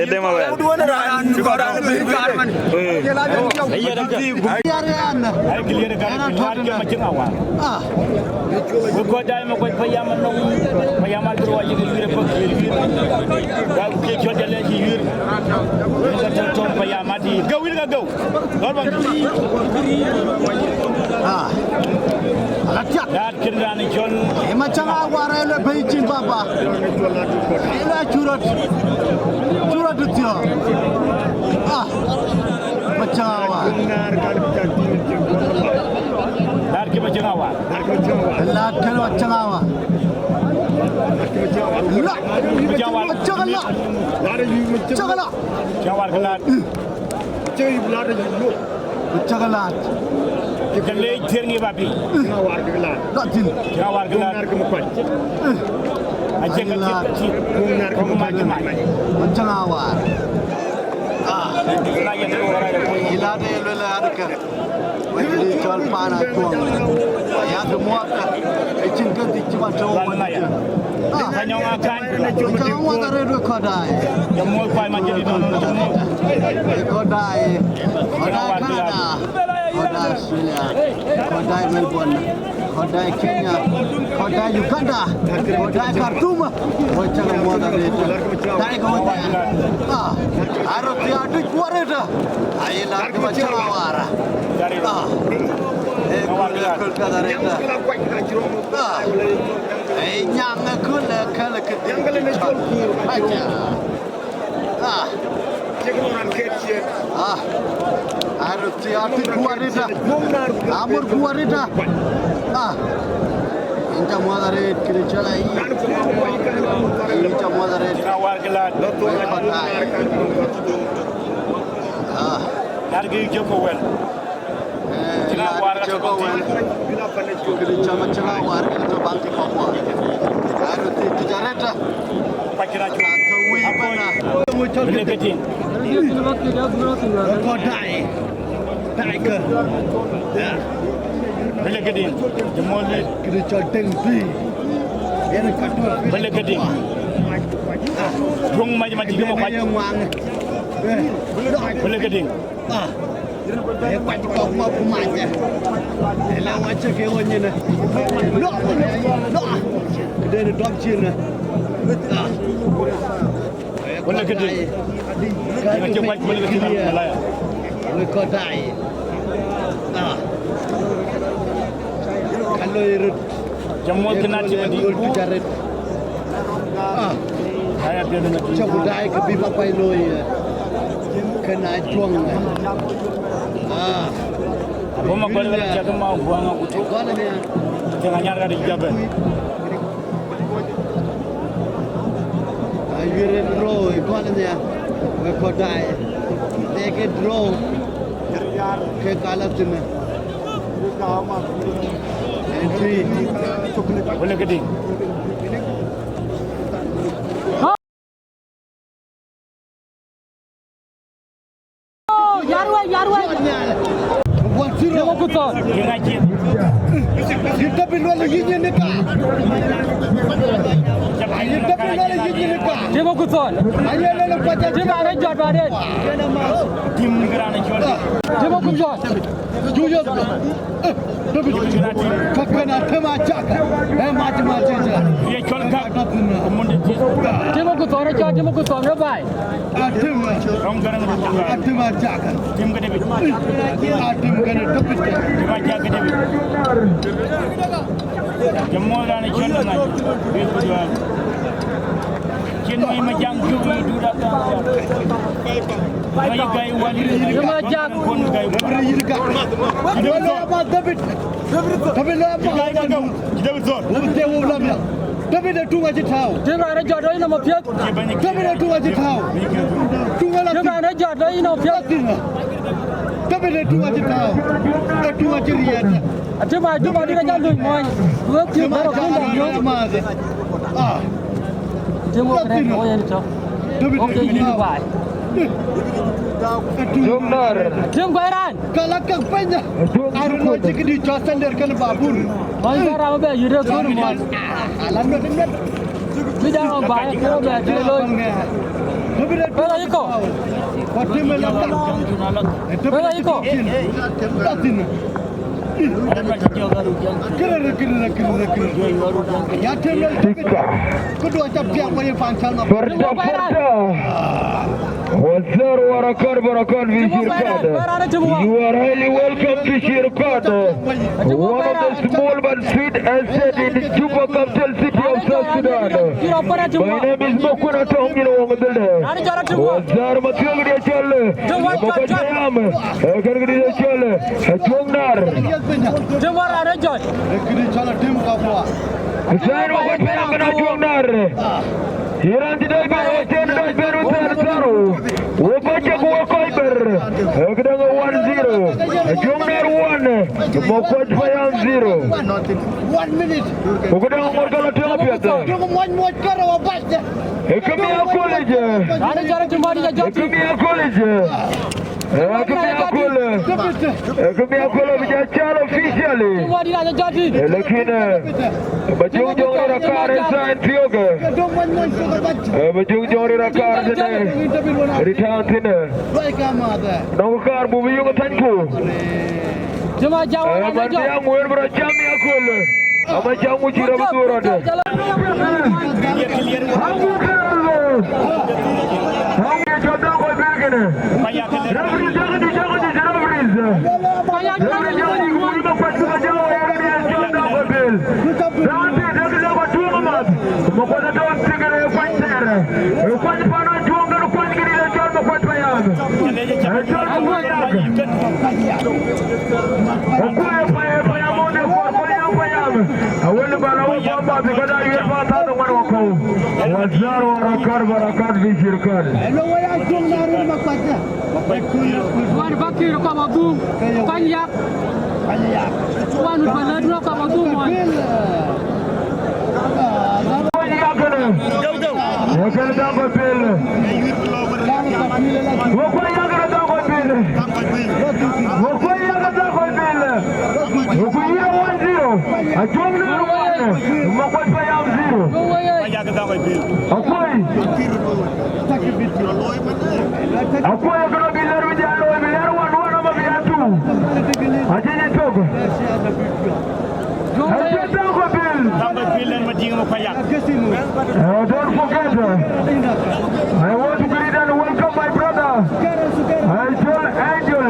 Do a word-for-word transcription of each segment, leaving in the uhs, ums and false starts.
Edem awɛl. Ai clear kan, clear ke macin awa. Ku kɔc daai ma kɔc payam anɔŋ, payam adhil wa yek yuir e pek yuir yuir. Ka ke cɔl jale ci yuir. Ka tɔŋ tɔŋ payam adi. Geu, wir ka geu. Lɔr ba. Ah. Ala tiak. Lat kin raan cɔl. E ma cäŋ a war e le bei cin baba. E la curot. Curot thiɔ. Ah. Ma cäŋ a war. Lat kin ma cäŋ a war. Lat kin ma cäŋ a war. La. Ma cäŋ a war. Ma cäŋ a la. Ma cäŋ a la. Cä war ke laat. Cä yï laat ayï lok. Cä ke laat. Ke leec thiëër ŋic bä piŋ. Cä war ke laat. Dɔt thïn. Cä war ke laat. Ŋär ke mi kuany. Acï ke laat. Ŋär ke mi kuany. Cä war. Ah. Yï laat ee luel adkä. Wek ë cɔl paan Acuɔŋ, ayak muɔɔth, ë cïn kë dhïc cï man tɔ̈u wek ë. Ah, cä muɔɔth arëët wek kɔc daai. Ë kɔc daai, kɔc daai Canada, kɔc daai Australia, kɔc daai Melbourne, kɔc daai Kenya, kɔc daai Uganda, kɔc daai Khartoum, wek cä muɔɔth arëët. Daai ke wek. Ah, arëët ya duc ku arëët. Aye la ke ma cä la war. Ah. E kul, e kul piath arëët. Ah. E nyaŋ e kul e kɛl ke dhil cɔl. Aca. Ah. Ah. Arëët ya duc ku arëët. Amur ku arëët. Ah. Inta muɔɔth arëët kini cɔl ayi. Inta muɔɔth arëët. Ka war ke la. Ah. Lar ke jök ko wɛl. Eh, cïn a war ke jök ko wɛl. Kë dï cam cïn a war ke to bank ko ko. Aro ti ti jareta. Pa kina chu. Wi bana. Bile ke tin. Ko dai. Dai ke. Ya. Bile ke tin. Jemoli. Kë dï cɔl deng pi. Bile ke tin. Tuŋ mac ma cï ke ma kuac. Bile ke tin. Ah. E kuac kɔk ma ku mac. E la wa cï ke wo nyin. Lɔ, lɔ. Këden dɔm cin. Ah. Wala këden. Ka cï kuac wala këden. Wala kɔc dai. Ah. Loi röt. Jam wok kena ti madi. Loi röt jaret. Ah. Aya piano na ti. Cak daai ke bï Papai looi, eh, kena juɔŋ. Ah. Abo ma gɔl wala cak ma buɔŋ aku tu. Gɔl ne. Tena nyar ka di jabe. Ayuer draw ë kɔn nhial, we kɔc daai. Thek ë draw ke kala thïn. Ë tui. Wala këdï. Yarwai, yarwai. One zero. Jema ku thɔn. Yïn David Lual yïn yïn ka. Yïn David Lual yïn yïn ka. Jema ku thɔn. Aye le le pa ja. Jema ana jɔt ba den. Tim ni garana jɔt. Jema ku thɔn. Ju yɔ. David, ka kena tema chaka. Eh, mati, mati, chaka. Ye chol ka. Tim ku thɔn, chol tim ku thɔn, bai. Atim. Rong garang. Atim chaka. Tim ke David. Atim kena David. Tim chaka David. Jamo dan chol na. Bi ku dua. Kin mai ma jang ju du da. Mai gai wali. Ma jang. Kon gai. David. David lo ma. David zon. David de tuŋ acï tääu. Tim raan ë jɔt ë yïn nɔm apiɛth. David de tuŋ acï tääu. Tuŋ ala. Tim raan ë jɔt ë yïn nɔm apiɛth. David de tuŋ acï tääu. Ë tuŋ acï riɛt. Atim a juma dït aja luny mɔny. Wek tim bɛ̈rɔ kun dɔm yök. Ah. Tim wok kërɛn wok yen tɔ. Wok ke yïn baai. Tim guɛɛr raan. Kala kek penya. Arun lo cï këdï cɔl sender kën babur. Mɔny ka ram bɛ yït ë thöl mɔny. Ala nɔt nɔt. Bï jam ɣɔn baai kërɔ bɛ tëë loi. Pela yï kɔ. Kɔ tim ë la. Pela yï kɔ. Kërë, kërë, kërë, kërë. Ya tim ë la. Këdu aca piɛŋ wei pan cal ma. Wazar Warakat Barakat fi Shirkat. You are highly welcome to Shirkat. One of the small but sweet estate in Juba, capital city of South Sudan. My name is Makuna Tong in Wongdele. Wazar Mathiok de Chale. Makuna Tong. Kan de Chale. Jongnar. Tim wär raan ë jɔt. Hussein, wok kɔc payam kena Jongnar. Yïn raan cï dɔc bɛ̈n, wok cïn dɔc bɛ̈n, wok thɛɛr thɛɛr. Wok kɔc cak, wok kɔc ber. Këdäŋ one zero. Jongnar one. Mɔ̈k kɔc payam zero. Ku këdäŋ ŋuɔ̈t ke lɔ tueŋ apiɛth. Ë kë mi aköl yic. Ë kë mi aköl yic. Ë kë mi aköl, ë kë mi aköl abï jɔ cɔl officially. Ë, lakin, ë, ba Jong Jong Rit Akar ë sign thiɔ̈k, ë. Ë, ba Jong Jong Rit Akar tënë return thïn, ë. Nɔŋ kë kaar buk bï yök thänyku. Ë, man bï aŋuëër bï rɔt cam mi aköl, ë. Ama cam ku cï rɔt bï dhuöör rɔt, ë. Aŋu kërë lɔ. Aŋu ye cɔl daŋ kɔc bil kënë. Referee, jakë dï, jakë dï, referee. Referee, jakë dï, wun ma kuat bï ka jam wä ya referee cɔl daŋ kɔc bil. Raan tëë dek dek kɔc tuɔɔk amath. Ma kuat atɔ̈ thïn kënë kuany thɛɛr. Kuany pan Ajuɔŋ kënë kuany këdï cɔl ma kuat payam. Cɔl ma kuat payam. Akuɔ̈i payam, payam, ade kuɔ̈r, kuɔ̈r ya payam. Awël bala wä bamba, bï kɔc aa yuɛɛr pa thath ŋuan wakɔ̈u. Wazar Warakat Barakat fi Shirkat. Wan Bakir kɔm adhum, kɔny yak. Wan wut ba lɛ̈t wä kɔm adhum wan. Kɔc yak kënë. Wek kënë daŋ kɔc bil. Wek kuɔny yak kënë daŋ kɔc bil. Wek kuɔny yak kënë daŋ kɔc bil. Wek kuɔny yak one zero. Ajuɔŋ Naar one. Ma kuat payam zero. Akuɔ̈i. Akuɔ̈i kënë bï lɛ̈r bï jal looi, bï lɛ̈r one one ama bï ya two. Acï nyin tök. Ë cï daŋ kɔc bil. Daŋ kɔc bil en Madiŋ ma kuat yak. Uh, don't forget, uh, I want to greet and welcome my brother. Ë cɔl Angel.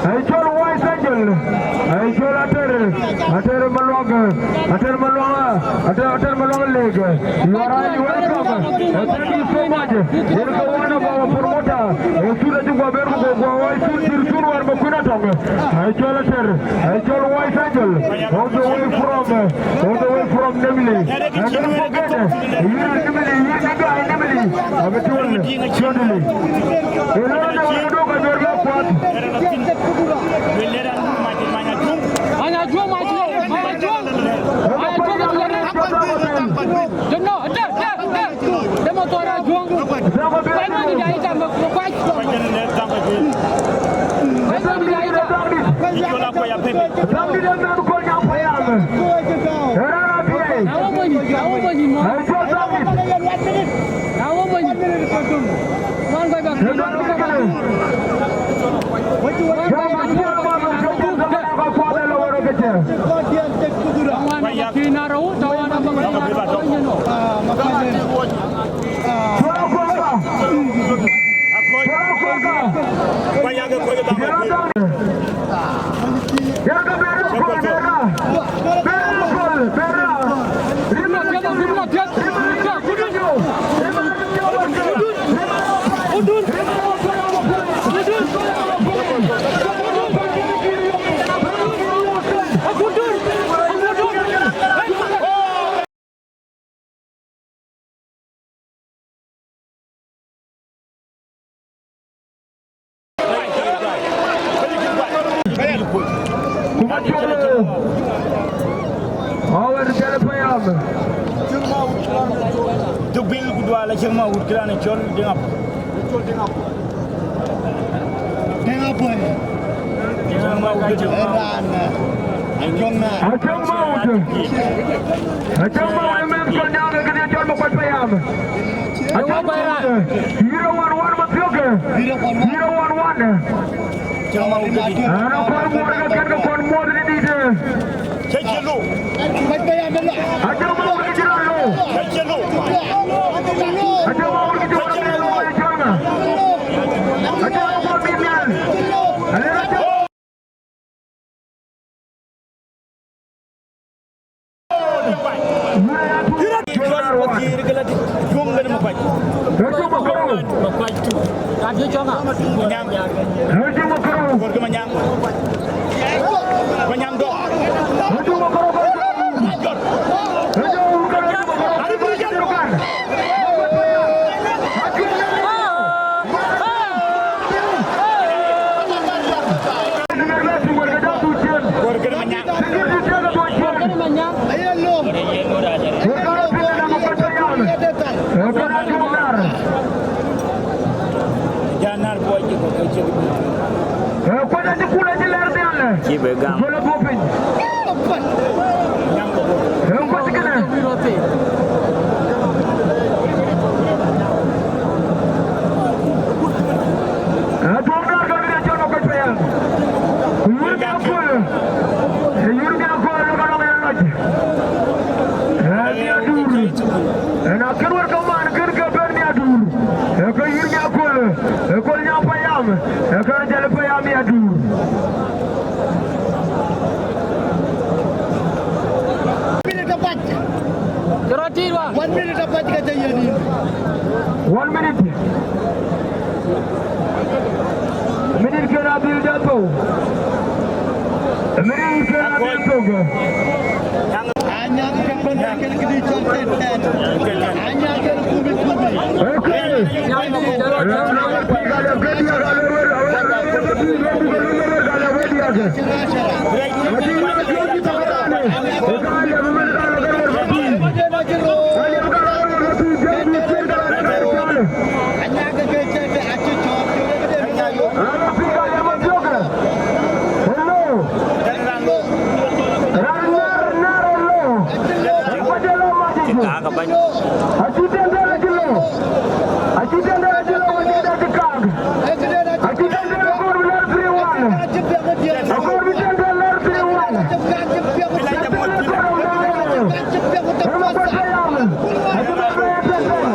Ë cɔl Wise Angel. Ë cɔl Ater. Ater Maluak. Ater Maluaŋ, Ater, Ater Maluaŋ Lek, you are highly welcome. Uh, thank you so much. Yen ke one of our promoter. Uh, Sud acï guɔ ber ku guɔ wai Sud, Sud, Sud war ba kuën atɔŋ. Ai cɔl Ater, ai cɔl Wai Sajol. All the way from, uh, all the way from Nimule. And don't forget, uh, yïn Nimule, yïn Nimule. Abï tuɔl, shortly. Ëlä, na wën, duk ajuɛɛr bä kuat. Ku ba cɔl, ë, awär jël payam. Duk bil ku dual acïn ma wut kë raan cɔl Deŋ Apuɔl. Deŋ Apuɔl. Deŋ Apuɔl. Raan, ë, Ajuɔŋ Naar. Ajuɔŋ Mawut. Ajuɔŋ Mawut, ë mɛnh cɔl Nyaŋ, ë këdï cɔl Makuac payam. Ajuɔŋ Mawut, ë, zero one one Mathiok, ë. Zero one one. Ɣɛn akɔn muɔɔr ke kɛn ke kɔn muɔɔth ë dït, ë. Cä cï lo. Ajuɔŋ Mawut ke cï raan lo. Cä cï lo. Ajuɔŋ Mawut ke cï raan lo, ë cɔl ŋa? Ajuɔŋ Mawut bï nhial. Alë Ajuɔŋ. Cï be gam. Ë, kuɔc kënë. Atuɔŋ Naar ka bï cɔl Makuac payam. Ku yur Nyakuɔl. Ë yur Nyakuɔl ka lɔŋ yen lɔc. Ë, Miadur. Ë, na kën wär ke man kën ke bɛ̈n Miadur. Ë, ke yur Nyakuɔl. Ë, Kuɔl Nyaŋ payam. Ë, ke jël payam Miadur. Minute apac. Kërɔ tiit wa. One minute apac ka ca yen yïn. One minute. Minute kën adhil jɔ thou. Minute kën adhil thou. Anyaŋ kën bɛ̈n kën këdï cɔl tɛ̈t tɛ̈t. Anyaŋ kën kumi kumi. Okay. Cï kaak abäny. Acï tɛ̈n tɛ̈n acï lɔ. Acï tɛ̈n tɛ̈n acï lɔ, acï tɛ̈n tɛ̈n acï kaak. Acï tɛ̈n tɛ̈n akɔɔr bï lɛɛr three one. Akɔɔr bï tɛ̈n tɛ̈n lɛɛr three one. Tɛ̈n tɛ̈n akɔɔr bï lɛɛr three one. Ë Makuac payam. Acï lɔ bï tɛ̈n tɛ̈n.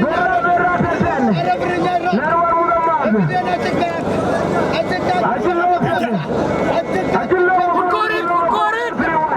Bera, bera tɛ̈n tɛ̈n. Lɛɛr wär wun amath. Acï lɔ tɛ̈n. Acï lɔ akɔɔr bï lɛɛr three one.